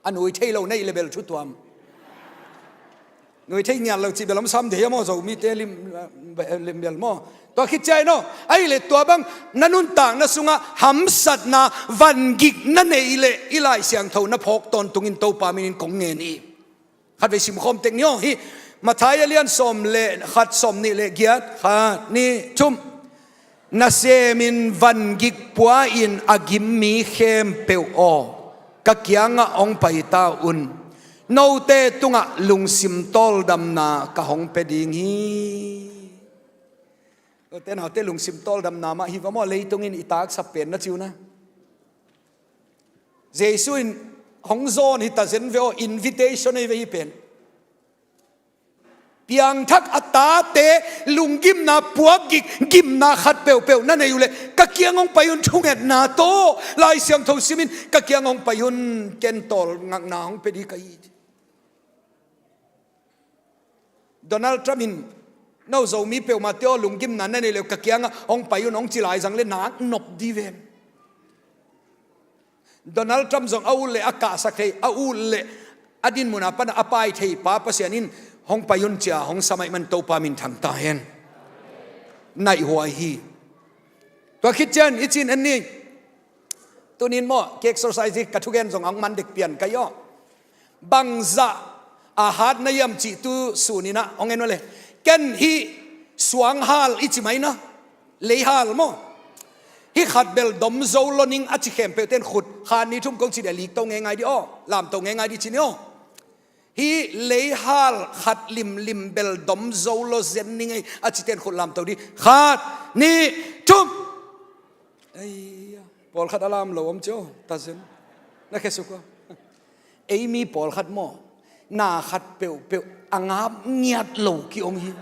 A nui thei lo na hih leh bel thu tuam. Nui thei ngiat lo cih bel om sam dih hiam aw, Zomite lim, lim bel maw. Tua khit ciang aw, ahih leh tua bang na nuntakna sungah hamsatna, vangikna nei leh i Lai Siangtho na phawk tawntungin Topa minin kong ngen hi. Khatvei simkhawm tek ni aw, hih Matthai a lian sawm le khat, sawm nih le giat, khat, nih, thum. Nasemin vangik pua-in a gim mi khempeuh aw, ka kiangah hong pai ta un. Note tungah lungsim tawldamna ka hong pia ding hi. Note naute lungsim tawldamna mah hi va maw, leitung in i taksa pen na ci uh na. Jesu in hong zawn hi ta zen ve aw, invitation ahi ve hih pen. Piangthak a tate lunggimna, puakgik, gimna khat peuhpeuh na nei uh leh, ka kiang hong pai un, thungetna tawh, Lai Siangtho simin ka kiang hong pai un, ken tawlngakna hong pia ding ka hi. Donald Trump in, no Zomi peuhmahte aw, lunggimna na neih leh ka kiangah hong pai un hong ci lai zang leh nak nop ding ve. Donald Trump zong a ut leh a kahsak thei, a ut leh a dinmun a pan a pai thei pa Pasian in hong pai un ci-a hong sam ahih man Topa minthang ta hen. Naih huai hi. Tua khit ciang i cih en ni. Tuni-in maw, ka exercise hi, ka thugen zong a hong man dek pian ka hi aw. Bangzah a hat na hiam cih tu sun in ah hong en uh leh, ken hih suanghal i ci mai na, leihal maw, hih khat bel dom zo lo ning a ci khempeuhte in khut khat nih thum kong ci dih a, likto ngeingai dih aw, lamto ngeingai dih ci ni aw. Hih leihal khat limlim bel dom zo lo zen ning ei a cite in khut lamto dih. Khat, nih, thum. Ei, pawlkhat a lam lo om cio, ta zen. Na khesuk aw. Ei mi pawlkhat maw, na khat peuhpeuh a ngap ngiat lo ki-om hi.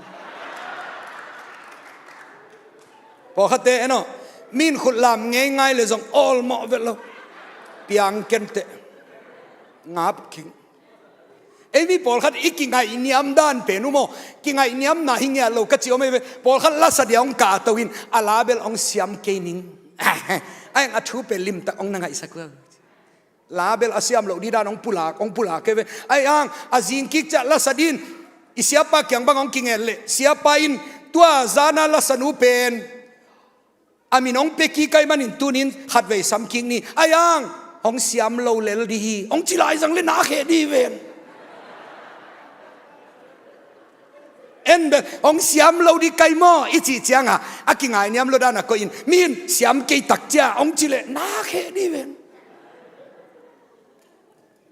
Pawlkhatte en aw, Min khutlam ngeingai le zong awlmawh vet lo. Piang kenteh. Ngap kik. Ei mi pawlkhat i kingaihniam dan pen uh maw? Kingaihniamna hi ngiat lo ka ci om ei ve. Pawlkhat lasa dia hong kahto in a la bel hong siam kei ning. Ai ang a thu pen limtak hong na ngaihsak uh. La bel a siam loh di dan hong pulak, hong pulak kei ve. Ai ang a zingkik ciah lasa din i siapa kiang bang hong kinget leh siapa in tua zana lasa nu pen a min hong pia kik ahih manin tunin khatvei sam kik ni. Ai ang hong siam lo lel di hi hong ci lai zang le na kheh di ven. En bel hong siam lo di kai maw i cih cianga a kingaihniam lo dana koih in min siam kei tak cia hong ci leh na kheh di ven.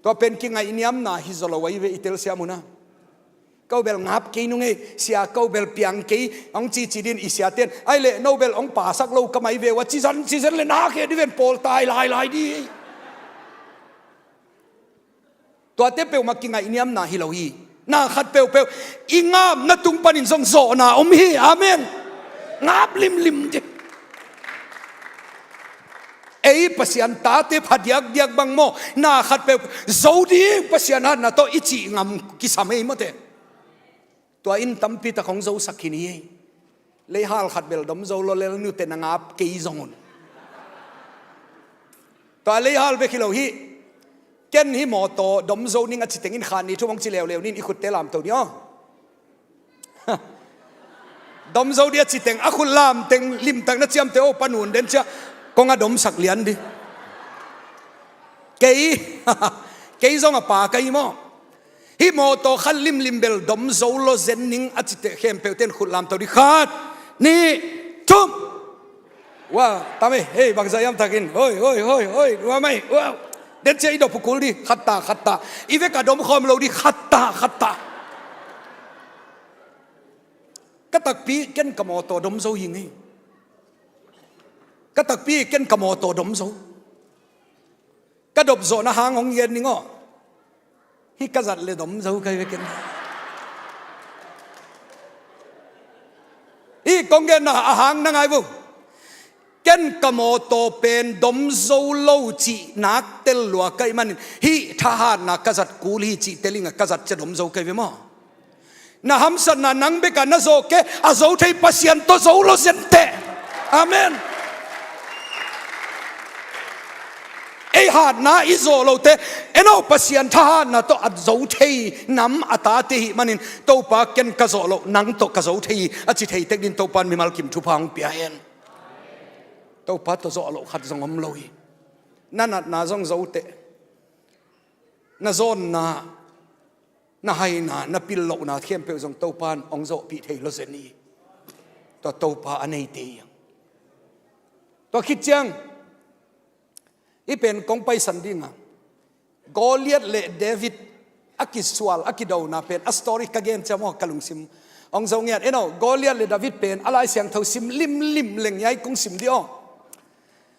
Tua pen kingaihniamna hi zaw lo ahi ve i telsiam una. Ko bel ngap kei nung ei sia ko bel piang kei hong cici din i siaten ai leh no bel hong pasak lo ka mai ve ua cizan cizen le na kheh di ven pawl tai lailai di. Tuate peuhmah kingaihniamna hi lo hi. Na khat peuhpeuh i ngapna tung panin zong zawhna om hi. Amen. Ngap limlim di. Ei Pasian tate phadiakdiak bang maw na khat peuh zo ding Pasian hatna tawh i cih ngam kisam ei mawte. Tua in tampitak hong zosak hi ni ei. Leihal khat bel dom zo lo lel nute na ngap kei zong un. Tua leihal bek hi lo hi. Ken hi mawtaw dom zo ning a ci tengin khan ni thum hong ci leuleu nin i khutte lamto ni aw. Dom zo di a ci teng a khut lam teng limtak na ciamte aw panun den ciah kong a domsak lian di. Kei kei zong a pa ka hi maw? Hih mawtaw khat limlim bel dom zo lo zen ning a cite khempeuhten khut lamto di khat ni thum. Wa tam ei hei bangza iam takin hoi hoi hoi hoi wa mai wa. Den cia i dop uh kul di khatta khatta. I veka dom khawm lo di khatta khatta. Ka takpi ken ka mawtaw dom zo hi ngei. Ka takpi ken ka mawtaw dom zo. Ka dop zawhna hang hong gen ning aw. Hih ka zat le dom zo kai ve ken. Hih kong genna a hang na ngai vo. Ken ka mawtaw pen dom zo lo cih nak tel lua kai manin hih thahatna ka zat kul hi cih telinga ka zat cia dom zo kai ve maw? Na hamsatna nang beka na zawh kei a zo thei Pasian tawh zo lo zente. Amen. Ei hatna i zawh lote eno Pasian thahatna tawh a zo thei nam a tate hih manin Topa ken ka zawh loh nang tawh ka zo thei hi a ci thei tek din Topa in mimal kim thupha hong pia hen. Topa tawh zawh loh khat zong om lo hi. Na natna zong zote na zawnna na haina na pil lohna khempeuh zong Topa in hong zawhpih thei lo zen hi. Tua Topa a neite hi. Tua khit ciang i pen kong paisan dinga Goliath le David a kisual a kidona pen a story ka gen cia maw ka lungsim hong zo ngiat eno Goliath le David pen a Lai Siangtho sim limlim leng iai kong sim di aw.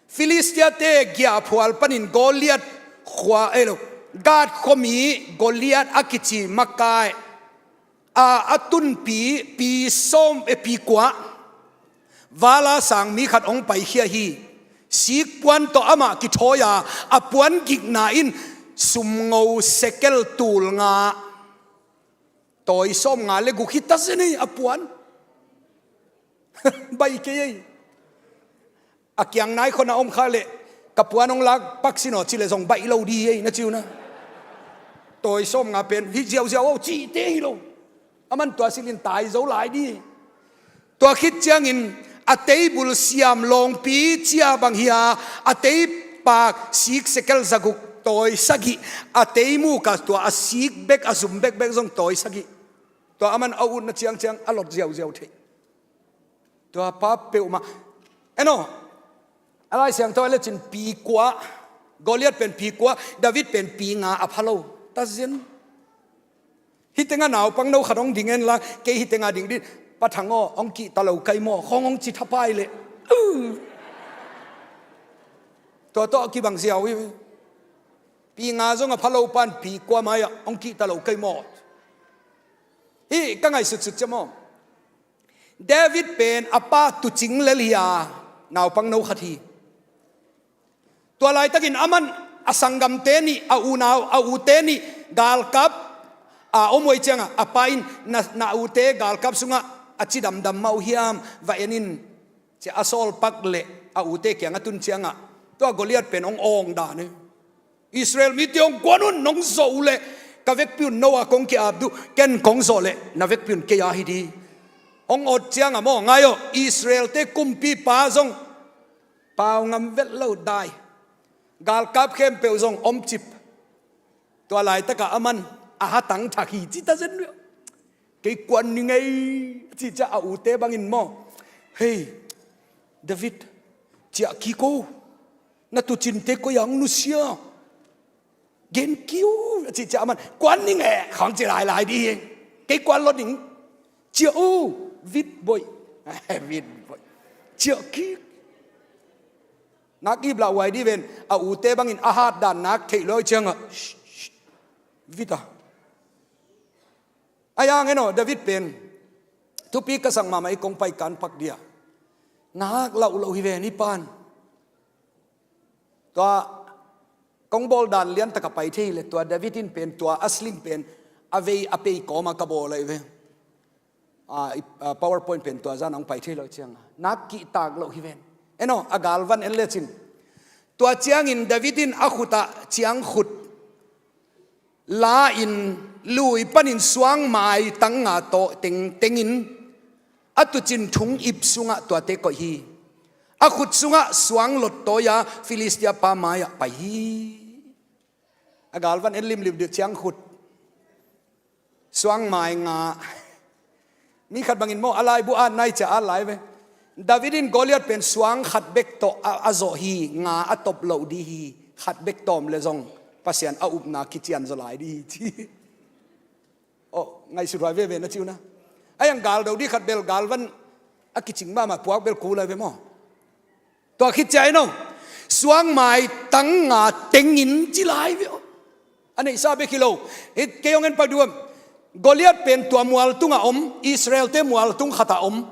Filistia-te giahphual panin Goliath khua ei lo Gath khuami Goliath a kici makai a a tunpi pi sawm e pi kua vala sang mi khat hong paikhia hi. Sikpuan tawh amah kithawi a a puan gikna in sumngo sekel tul nga tawi sawm nga le guk hi ta zen ei a puan. Baih kei ei. A kiang nai khona om kha leh ka puan hong lak pak sin aw ci leh zong baih lo di ei na ci uh na. Tawi sawm nga pen hi ziauziau aw cihte hi lo. A man tua silin tai zo lai di. Tua khit ciangin a table siam lawngpi cia bang hi a a table pak sik sekel zaguk tawi sagih a table muk a tua a sik bek a zum bekbek zong tawi sagih. Tua a man a utna ciangciang a lot ziauziau thei. Tua pa peuhmah eno a Lai Siangtho a lecin pi kua Goliath pen pi kua David pen pi nga a pha lo ta zen. Hih tengah naupang no khat hong ding en la kei hih tengah ding din Pa Thang aw hong kihta lo kai maw khong hong ci thapai leh tua tawh a kibang ziau hi. Pi nga zong a pha lo pan pi kua mai-ah hong kihta lo kai maw. Hih ka ngaihsutsut cia maw. David pen a pa tucing lel hi a naupangno khat hi. Tua laitakin aman a sanggamte nih, a unau, a ute nih galkap a om uh ahih ciangah a pa in na, na ute galkap sungah a cidamdam mah uh hiam, va en in, ci-a a sawl pak leh a ute kiangah tun ciangah tua Goliat pen hong awng dan hi. Israel mite hong kuan un, nong zawh uh leh ka vekpi un no-a kong ki-ap duh, ken kong zawh leh na vekpi un kei a hi di. Hong awt ciangah maw, ngai aw, Israelte kumpipa zong pau ngam vet lo, dai. Galkap khempeuh zong om cip. Tua laitakah aman a hatang thak hi ci ta zen uh. Kei kuan ning ei, a cih ciang a ute bangin maw, "Hei, David, ciah kik o, na tuucinte koi-ah hong nusia? Gen kik o," a cih ciang aman, "Kuan ning e," khawng ci lailai dih hi. "Kei kuan lo ning. Ciah o, vit boih." Vit boih. Ciah kik. Nak ip lah huai dih ven, a ute bangin a hat dan nak theih lo ciangah, "Shh, shh, vit a." Ahi hang en aw, David pen thupi ka sak mahmah, i kong pai kan pak dia. Nak lauh loh hi ven i pan. Tua kong bawl dan lian takah pai thei le, tua David in pen tua a sling pen a vei a pei kawmah ka bawl ahi ve. A, i, a, PowerPoint pen tua zan hong pai thei lo ciangah nak kihtak loh hi ven. En aw, a galvan en lecin. Tua ciangin David in a khutah ciangkhut la-in lui panin suangmai tang nga tawh tengtengin a tuucin thung ip sungah tuate koih hi. A khut sungah suang lot tawi-a Filistia pa mai-ah pai hi. A galvan en limlim dih, ciangkhut, suangmai nga. Mi khat bangin maw, a laibu at nai ciah at lai ve. David in Goliat pen suang khat bek tawh a, a zawh hi, nga a top loh dih hi, khat bek tawm le zong Pasian a upna kician zaw lai dih hi ci. Aw, ngaihsut huai veve na ci uh na. Ahi hang gal do dih khat bel galvan a kicing mahmah, puak bel kul lai ve maw. Tua khit ciang en aw, suangmai tang nga tengin ci lai ve aw. A neihsa bek hi lo. Hih kei hong en pak dih uh. Goliat pen tua mual tungah om, Israelte mual tung khatah om.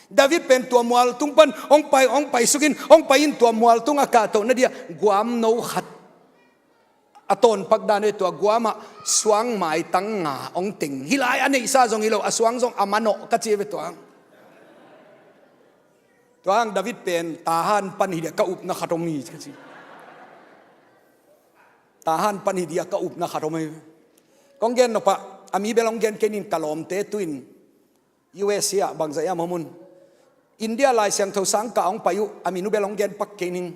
David pen tua mual tung pan hong pai, hong pai sukin, hong pai in tua mual tungah kahtoh na dia guamno khat a tawnpak dan hi. Tua guamah suangmai tang nga hong teng hi lai. A neihsa zong hi lo, a suang zong a manawh ka ci ve tua hang. Tua hang David pen tahan pan hi dia ka upna khat om hi ka ci. Tahan pan hi dia ka upna khat om hi. Kong gen nopah a mi bel hong gen kei ning, ka lawmte tu-in U S A ah bangzah hiam om un. India Lai Siangtho sangkah hong pai uh, a min uh bel hong gen pak kei ning.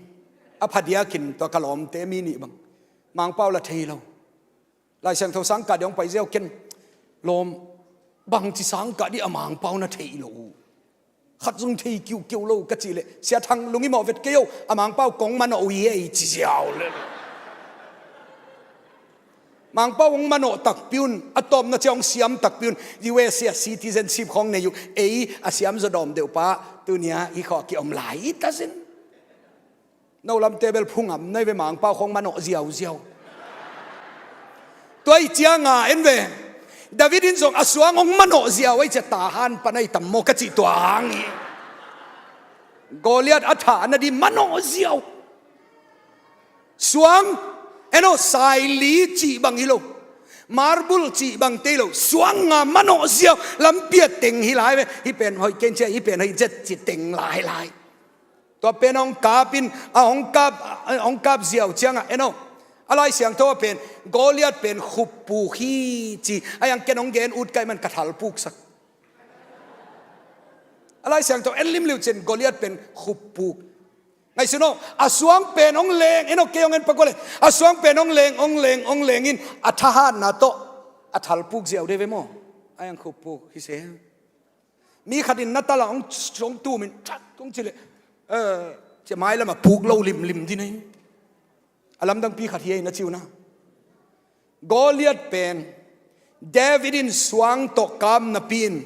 A phadiakin tua ka lawmte mi nih bang Mangpau la thei lo. Lai Siangtho sangkah dia hong pai ziau ken, lawm, bangci sangkah dih a Mangpau na thei lo uh. Khat zong thei kiukiu lo ka cih leh, Sia Thang, lungim aw, vet kei o, a Mangpau kong manawh uh hi ei ci ziau le. Mangpau hong manawh takpi un, a tawpna ciang hong siam takpi un, U S A citizenship khawng nei uh, ei a siam zaw dawm deuh pa, tuni-a i khawh a kiom lai i ta zen. No lamte bel phungam nai ve, Mangpau khawng manawh ziauziau. Tua i cianga en ve. David in zong a suang hong manawh ziau ahi cia, tahan pan ahi tam maw ka cih tua hang hi. Goliat a thah na di manawh ziau. Suang, en aw, saili cih bang hi lo. Marble cih bang tei lo. Suang nga manawh ziau. Lampi a teng hi lai ve. Hih pen hoih ken cia, hih pen hoih zet ci teng lai lai. Tua pen hong kap in, a hong kap, hong kap ziau ciangah, en aw, a Lai Siangtho ah pen Goliat pen khuppuk hi ci. Ahi hang ken hong gen ut ka hih man ka thalpuksak. A Lai Siangtho en limliu ciang Goliat pen khuppuk. Ngaihsun aw, a suang pen hong leng, en aw, kei hong en pak uh le. A suang pen hong leng, hong leng, hong leng in a thahatna tawh a thalpuk ziau dih ve maw. Ahi hang khuppuk hi se. Mi khat in na tala hong, hong tumin, thak, hong ci leh, eh, cia mai lamah puk lo limlim dih nei. A lamdangpi khat hi ei na ci uh na. Goliat pen David in suang tawh kap napi-in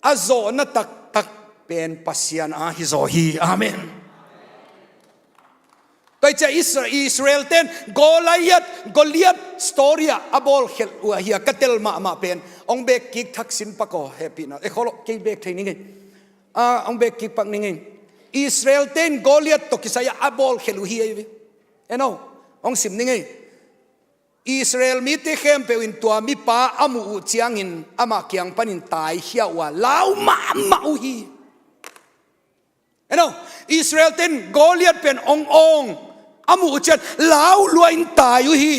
a zawhna taktak pen Pasian a hi zaw hi. Amen. Tua hi cia Isra-, Israel ten Goliath, Goliath story ah a bawl khelh uh ahi a, ka tel mahmah pen hong bek kik thak sin pak aw, hehpihna. E, kholo, kei bek thei ning ei. Ah, hong bek kik pak ning ei. Israel-te in Goliath tawh kisai-ah a bawlkhia uh hi ahi ve. En aw, hong sim ning ei. Israel mite khempeuh in tua mipa a muh uh ciangin amah kiang panin taikhia uh a lau mahmah uh hi. En aw, Israel-te in Goliath pen ong awng a muh uh ciang lau lua in tai uh hi.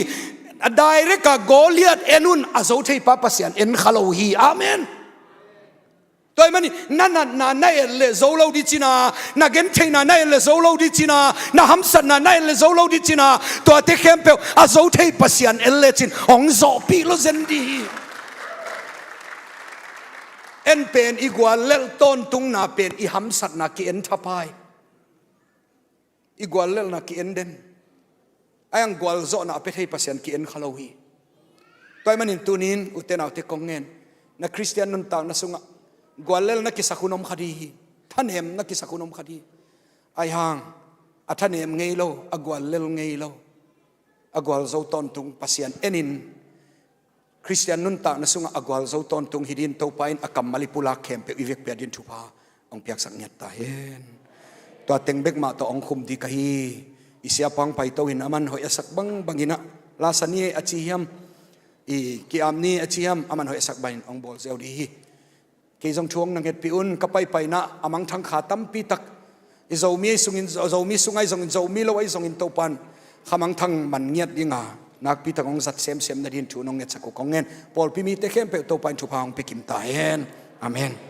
A direct a Goliath en un, a zo theipa Pasian en kha lo uh hi. Amen. Tua ahih manin na natna na et leh zo lo ding ci na, na gentheihna na et leh zo lo ding ci na, na hamsatna na et leh zo lo ding ci na, tuate khempeuh a zo thei Pasian en lecin hong zawhpih lo zen ding hi. En pen i guallelh tawntungna pen i hamsatna ki-en thapai. I guallelhna ki-en den. A iang gualzawhna a pia thei Pasian ki-en kha lo hi. Tua ahih manin tuni-in ute naute kong ngen, na Khristian nuntakna sungah guallelhna kisak hun om kha ding hi. Thanemna kisak hun om kha ding hi. Ahi hang a thanem ngei lo, a guallelh ngei lo, a gualzo tawntung Pasian enin Khristian nuntakna sungah a gualzo tawntung hi dingin Topa in a kammal i pulak khempeuh i vekpi-a dingin thupha hong piaksak ngiat ta hen. Tua teng bek mah tawh hong khum ding ka hi. I siapa hong paito in a man hoih a sak bangbang in ah, la sa ni a ci hiam, i ki-ap ni a ci hiam, a man hoih a sak bangin hong bawl ziau ding hi. Kei zong thu hong na ngetpih un, ka paipaina a mangthang kha tampi tak, i Zomi ahi sungin, Zomi sung ahi zongin, Zomi lo ahi zongin Topa in kha mangthang man ngiat ding a, nakpi tak hong zat semsem nadingin thu hong ngetsak uh kong ngen. Pawlpi mite khempeuh Topa in thupha hong pia kim ta hen. Amen.